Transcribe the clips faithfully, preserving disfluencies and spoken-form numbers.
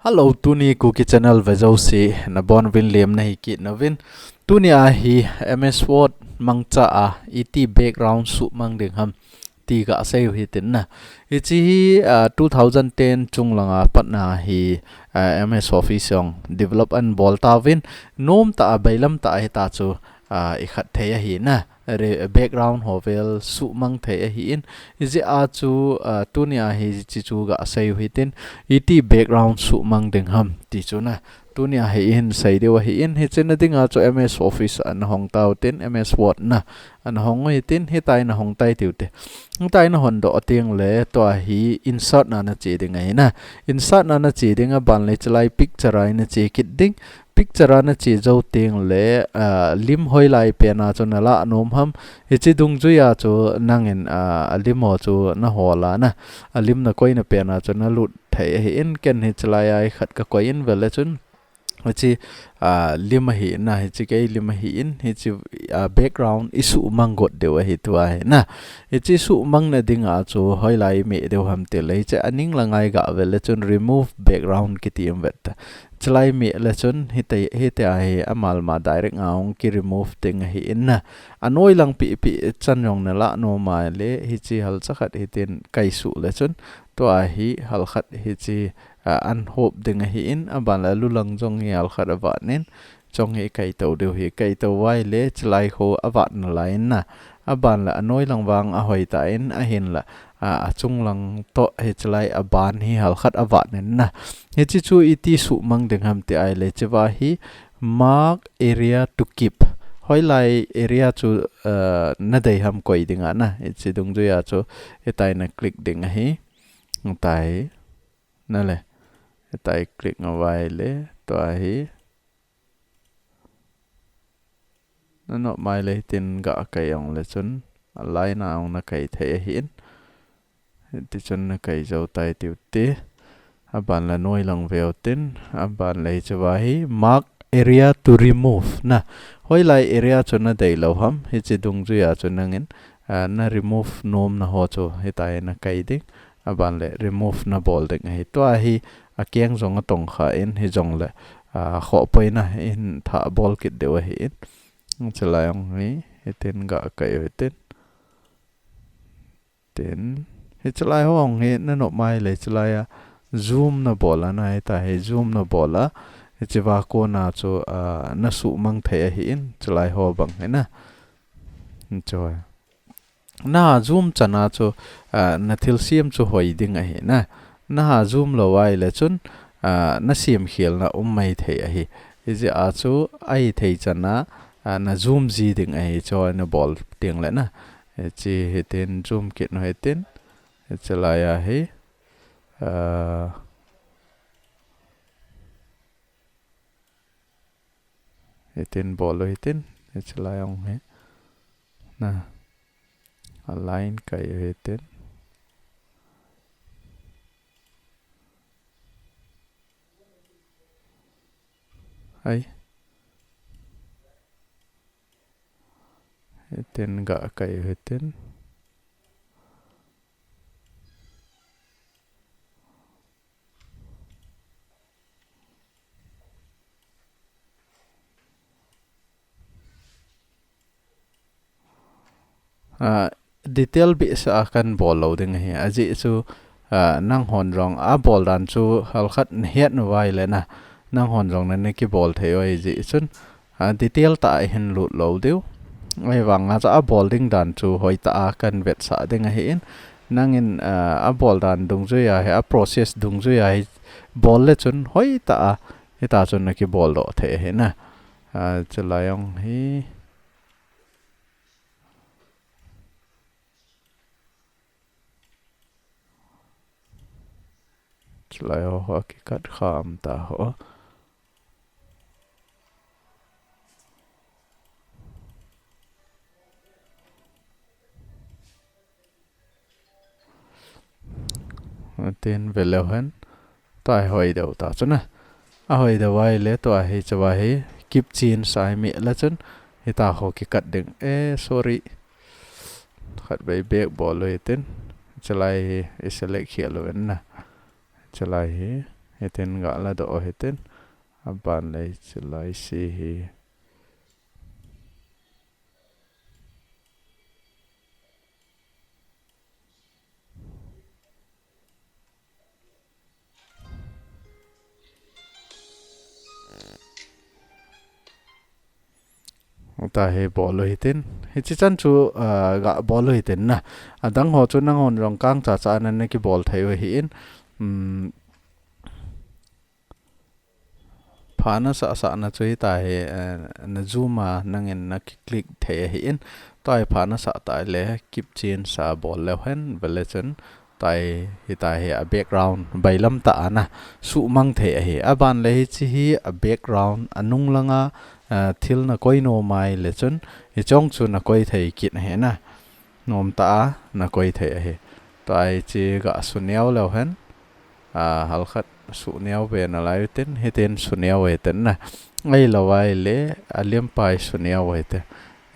Hello, tuni Kuki Channel vejouse nabonuvin lemna hikit nauvin. Tuni a hi M S Word mangcha a iti background suhmang ding ham ti kasei u hitin na. Hiche hi, ah, two thousand ten chung langa patna hi, ah, M S Office jong develop anabol tauvin. Nomtah a bailamtah a hita chu, ah, ikhat thei ahi na. Re-, background ho vel suhmang thei ahin. Hijeh a chu, ah, tuni a hiche chu kasei u hitin. Iti background suhmang ding ham ti chu na. Tuni a hi ihin sei diu ahin. Hiche na dinga chu M S Office ana hong tau hitin, M S Word na ana hong u hitin, hitia ana hong tai tiu hite. Hitia ana hon doh teng le, tua hi insert na nache ding ahi na. Insert na nache ding, aban le hiche lai picture a nache kit ding. Picture a nache jou teng le, ah, lim hoilai pen a chu nalah nom ham. Hiche dungjui a chu nangin, ah, alim ho chu nahol a na. Alim nakoina pen a chu nalut thei ahin, ken hiche lai a ikhat kakoi in vele chun. Hiche, ah, lim ahi na, hiche kei lim ahin, hiche, ah, background isuhmang got diu ahi tua hi na. Hiche suhmang na dinga chu hoilai imeh diu ham ti le, hiche aning langa iga vele chun remove background kiti um vet ta. Hiche lai imeh le chun hiti, hitia hi amalma direct a hung ki remove ding ahin na. Anoi lang pipi chan jong nalah nom a le, hiche halcha khat hitin kaisuh le chun, tua hi halkhat hiche, ah, anhop ding ahin, aban le alu lang jong hi halkhat avat in, chong hi kaito diu hi, kaito uva ile, hiche lai khu avat nalai in na, aban le anoi lang vang ahoi ta in, ahin la, ah, achung lang toh hiche lai aban hi halkhat avat in na. Hiche chu iti suhmang ding ham ti a ile, hiche va hi mark area to keep. Hoilai area chu, ah, nadei ham koi ding a na, hiche dungjui a chu, hitia na click ding ahi. Hitia na le. Hitia click uva ile, tua hi. Nanop mai le hitin gakai ong le chun, aline a ong nakai thei ahin. Hiti chun nakai jou tai tiu hite. Aban le noi lang veu hitin, aban le hiche va hi mark area to remove na. Hoilai area chu nadei lou ham, hiche dungjui a chu nangin, ah, na remove nomna ho chu hitia nakai ding. Aban le remove nabol ding ahi. Tua hi akeng jong atong kha in, hijongle, ah, khoh poi na in thah bol kit diu ahin. Hiche lai ong hi, hitin gakai u hitin. Tin, hiche lai ho ong hi nanop mai le hiche lai a zoom nabol a na, hitia hi zoom nabol a. Hiche va kona chu, ah, nasuhmang thei ahin, hiche lai ho bang hi na. Hiche. Na zoom chan a chu, ah, nathilsem chu hoi ding ahi na. Na zoom lou uva ile chun, ah, nasem khelna um mai thei ahi. Hijeh a chu ahithei chan a, ah, na zoom ji ding ahi, chu nabol teng le na. Hiche hitin zoom kit u hitin. Hiche lai a hi, ah, hitin bol u hitin, hiche lai ong hi. Na. Aline kai u hitin. Ai. Hitin gakai u hitin. Ah, detail behseh a kan bol lou ding ahi. Ajeh chu, ah, nanghon jong abol dan chu halkhat nahet uva ile na. Nanghon jong nana kibol thei u ahi jeh chun, ah, detail tah a ihin lut lou diu. Ahivanga chu abol ding dan chu hoitah a kan vetsah ding ahin. Nangin, ah, abol dan dungjui a hi, a process dungjui a hi bol le chun hoitah a, hitia chun nakibol doh thei ahi na. Ah, hiche lai ong hi. Hiche lai ho, ho kikat kham ta ho. Tin ve leu hen. Tua hi hoi deu ta chun a. Ahoi deu uva ile tua hi chu va hi keep change a imeh le chun. Hitia ho kikat ding. Eh, sorry. Khatvei back bol u hitin. Hiche lai hi i select khel u ven na. Hiche lai hi. Hitin ga ladoh u hitin. Aban le hiche lai se hi. Tahi bol u hitin. Hichi chan chu, ah, ga bol u hitin na. Adang ho chu nanghon jong kang cha cha nan na kibol thei u ahin. Um, pha nasah sah na chu hitahi, eh, na zoom a nangin na ki click thei ahin. Tahi pha nasah tah le keep change a bol leu hen vele chun. Tahi, hitahi a background bailam tah a na suhmang thei ahi. Aban le hichi hi a background anung langa, eh, thil na koi nom a ahile chun. Hichong chu na koi thei kit ahi na. Nom tah a na koi thei ahi. Tahi chi ga suneo leu hen. A, halkhat suneo ve nalai u hitin, hitin suneo u hitin na. Ahilou ahile, alim pai suneo u hitin.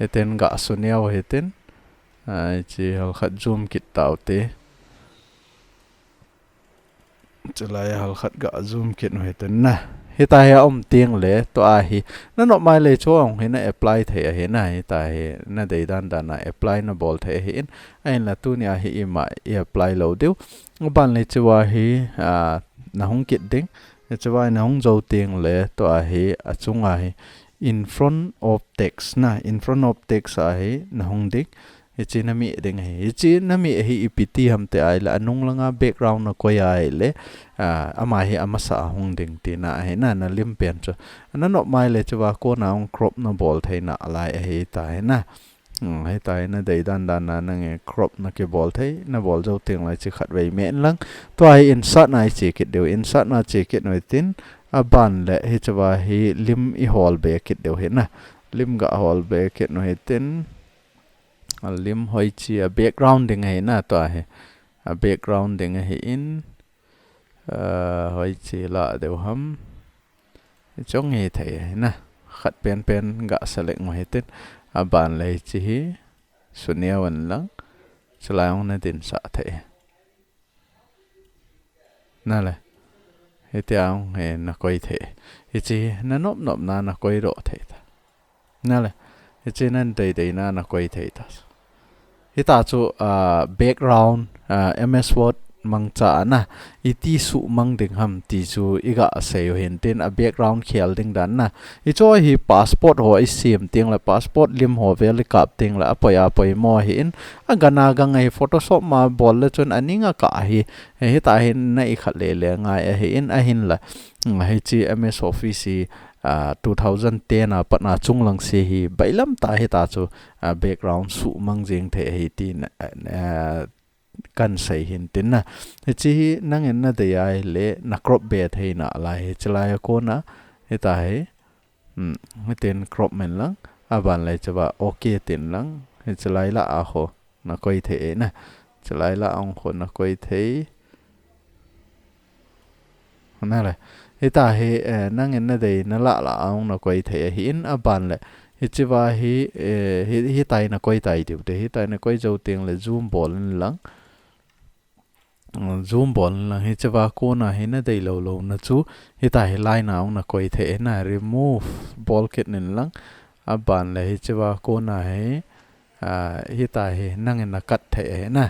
Hitin ga suneo u hitin. A, chi halkhat zoom kit tau te. Chulai halkhat ga zoom kit u hitin na. Hitahi a um teng le, tua hi. Na nop mai le chu ahung hi na apply thei ahi na. Hitahi na dei dan dan a apply na bol thei ahin. Ahinla tunia hi ima i apply lou diu. Aban le chua hi, ah, na hung kit ding. Chua na hung jou teng le tua hi achunga hi in front of text na, in front of text a hi na hung ding. Hichi na mi ding ahi. Hichi na mi ahi ipi ti ham ti ahile anung langa background na koi ahile, ah, ama hi amasa a hung ding tina ahi na, na lim pen chu. Na nop mai le chua kona hung crop na bol thei nalai ahi tahi na. Hmm, hitahi na dei dan dan a nangin crop na kibol thei, na bol jou teng le chi khat vei men lang. Tua hi insert na i che kit diu, insert na che kit u hitin, aban le hichua hi lim i hol be kit diu hi na. Lim ga hol be kit u hitin, alim hoichi a background ding ahi na tua hi. A background ding ahin, ah, hoichi la diu ham. Chong hi thei ahi na. Khat pen pen ga select u hitin. Aban le hichi hi. Suneo un lang. Chulai hung na dinsah thei. Na le. Hitia hung hi na koi thei. Hichi hi na nop nop na na koi doh thei ta. Na le. Hichi nan dei dei na na koi thei ta. Hita chu, ah, background, ah, M S Word mangcha a na, iti suhmang ding ham ti chu i ga sei u hitin a background khel ding dan na. Hichu hi passport ho i sem teng le passport lim ho vel i kap teng le apoi apoi mo ahin a gana gang ahi Photoshop ma bol le chun aning a kah ahi. Hitahi na i khat le le ngai ahin ahinla. Hmm, hichi M S Office hi, ah, two thousand ten a pat na chunglang se hi bailam tah hita chu, ah, background suhmang jeng thei ahi tin, ah, kan sei u hitin na. Hichi hi nangin na dei ahile na crop be thei nalai hichi lai a kona hitahi. Hmm, hitin crop men lang. Aban le chua okay tin lang. Hichi lai la a ho. Na koi thei e na. Chulai la ong kho na koi thei. Na le. Hitahi, eh, nangin na dei na la la ong na koi thei ahin aban le. Hichua hi, eh, hi, hitahi na koi tai diu te. Hitahi na koi jou teng le zoom bol in lang. Zoom bol in lang hichua kona hi na dei lou lou na chu. Hitahi lai na ong na koi thei na remove bol kit in lang. Aban le hichua kona hi. Ah, hitahi nangin na cut thei ahi na.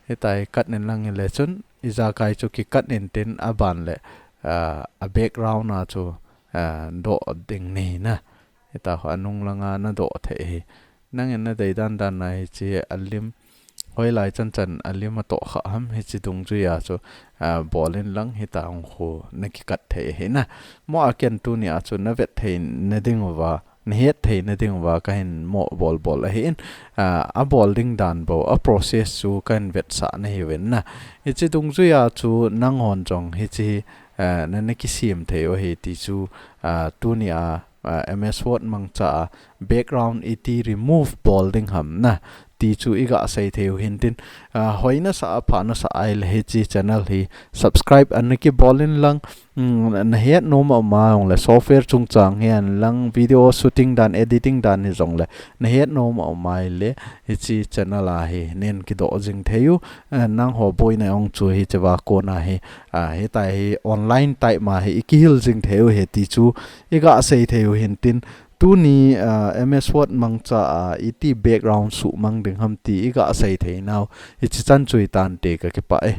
Hitahi cut in lang le chun ijakai chu ki cut in tin aban le, ah, a background a chu, ah, doh ding ni na. Hitahi anung langa na doh thei ahi. Nangin na dei dan dan na hichi alim. Hoilai chan chan alim atoh kha ham hichi dungjui a chu, ah, bol in lang hita hung khu na ki cut thei ahi na. Mo a ken tunia chu na vet thei na ding uva. Na het thei na ding uva kahin mo bol bol ahin, ah, a bol ding dan bou, a process chu kahin vetsah na hiuvin na. Hichi dungjui a chu nanghon jong hichi, ah, na, na kisem thei u ahi ti chu, ah, tunia, ah, M S Word mangcha a background iti remove bol ding ham na. ti chu iga sei thei u hintin, ah, hoina sa a phana sa a ahile hiche channel hi subscribe ana kibol in lang, um, nahet nom a um a jongle software chungchang hihen lang video shooting dan, editing dan hijongle nahet nom a um a ahile hiche channel a hi nen kidoh jing thei u, eh, nangho boina jong chu hiche va kona hi, ah, hitia hi online type ma hi ikihil jing thei u ahi ti chu iga sei thei u hintin, tuni, ah, M S Word mangcha a iti background suhmang ding ham ti iga sei thei nau hiche chan chu hitante, kakipah e.